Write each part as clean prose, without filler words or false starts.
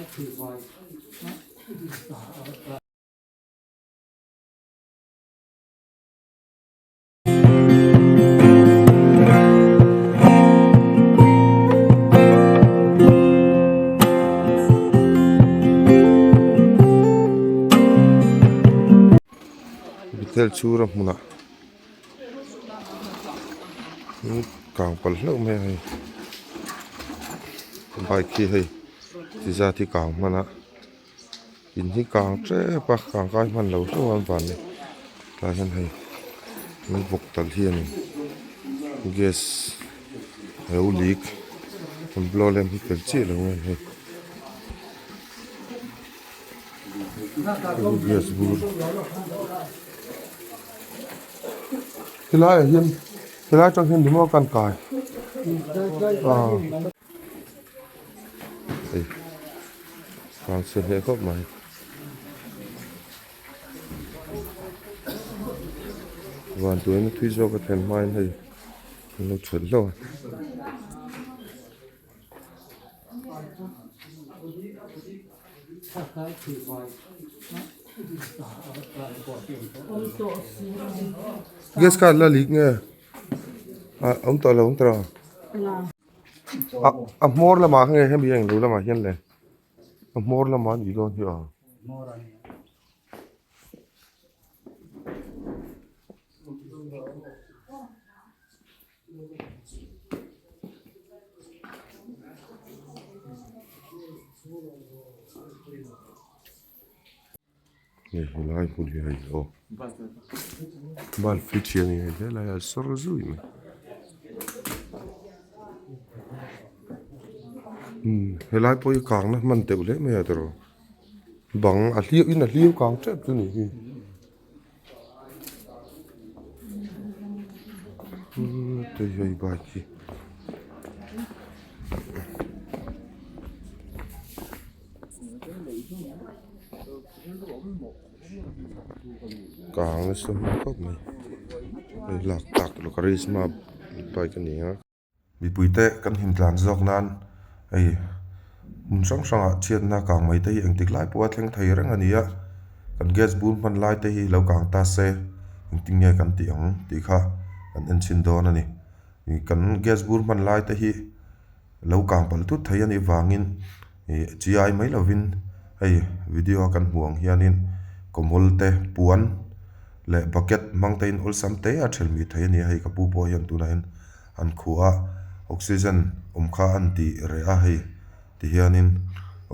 Hotel chhura hmunah kang palh hlauh mai a hei bike hi hei ti zat hi kang hman a. In hi kang tep a kang kai hman lo hlauh a an van ni tlai hian hei an bawk tal hianin gas a lo leak an blow lem hi fel chiah lo nge hei gas bur helaiah hian helai atang hian ni maw kan kai aw. Hei vang chhe hle khawp mai. Van tuaina thui zawk a thlen hmain hei an lo chhawlh hlauh a. Gas kha la leak nge a awm tawh lo ang tawh a. A hmawr lamah nge hemi a englo lamah hian le a hmawr lamah a nih dawn hi aw. Hei helai hmun hi hei aw bulb hi thian a ni a helai ah sawr zui mai umm helai pawh hi kang na hman deuh hle mai a tiraw bang a hliau in a hliau kang tep chu a nih hi umm hei bike hi. Kang nasa hmel khawp mai hei lak tak lo karizma bike a ni a. Mipui te kan him tlan zawk nan hei hmun hrang hrang ah chhiatna kang mai te hi engtik lai pawh a thleng thei reng a ni a kan gas bur hman lai te hi lo kang ta se engtin nge kan tih ang tih kha kan en chhin dawn a ni kan gas bur hman lai te hi. Lo kang palh tut thei a nih vangin ih chi ai mai lovin hei video a kan hmuh ang hianin kawmawl te puan leh bucket hmang te in awlsam te a ṭhelh mih thei a ni a hei ka pu pawh hian tunah hian an khuh a oxygen awm kha an tih reh a hei ti hianin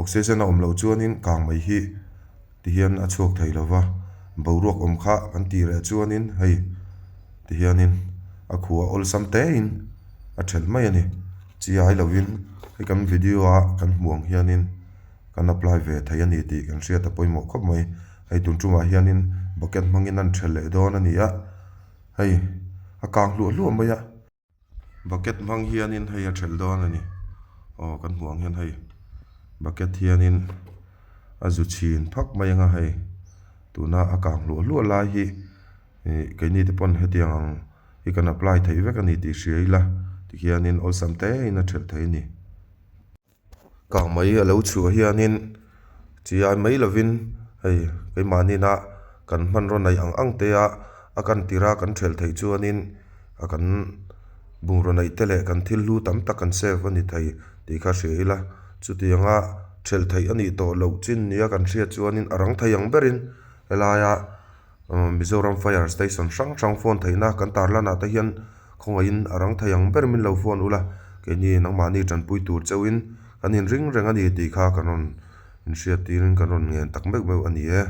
oxygen a awm loh chuanin kang mai hi ti hian a chhuak thei lo va boruak awm kha an tih reh chuanin hei ti hianin a khuh a awlsam te in. A ṭhelh mai a ni. Chi ai lovin hei kan video a kan hmuh ang hianin kan apply ve thei a ni tih kan hriat a pawimawh khawp mai. Hei tun ṭumah hianin bucket hmangin an ṭhelh leh dawn a ni a, hei a kang hluah hluah mai a. Bucket hmang hianin hei a ṭhelh dawn a ni. Aw kan hmuh ang hian hei bucket hianin a zu chhin phak mai ang a hei tuna a kang hluah hluah lai hi ih keini te pawn hetiang ang. hi kan apply theih vek a ni tih hria ila tikhianin awlsam te in a thelh thei a ni. Kang mai a lo chhuah hianin chi ai mai lovin hei keimahni-na kan hmanraw neih ang ang te a a kan tir a kan thelh theih chuanin a kan bungraw neih te leh kan thil hlu tam tak kan save a ni thei tih kha hria ila chutianga thelh theih a nih tawh loh chin nia kan hriat chuanin a rang thei ang berin helaia. Mizoram fire station hrang hrang phone theihna kan tarlan ah te hian khawngaihin a rang thei ang ber min lo phone ula keini nangmahni tanpui tur chauhin kan inring reng a ni tih kha kan rawn inhriat tirin kan rawn ngen tak meuh meuh a ni e.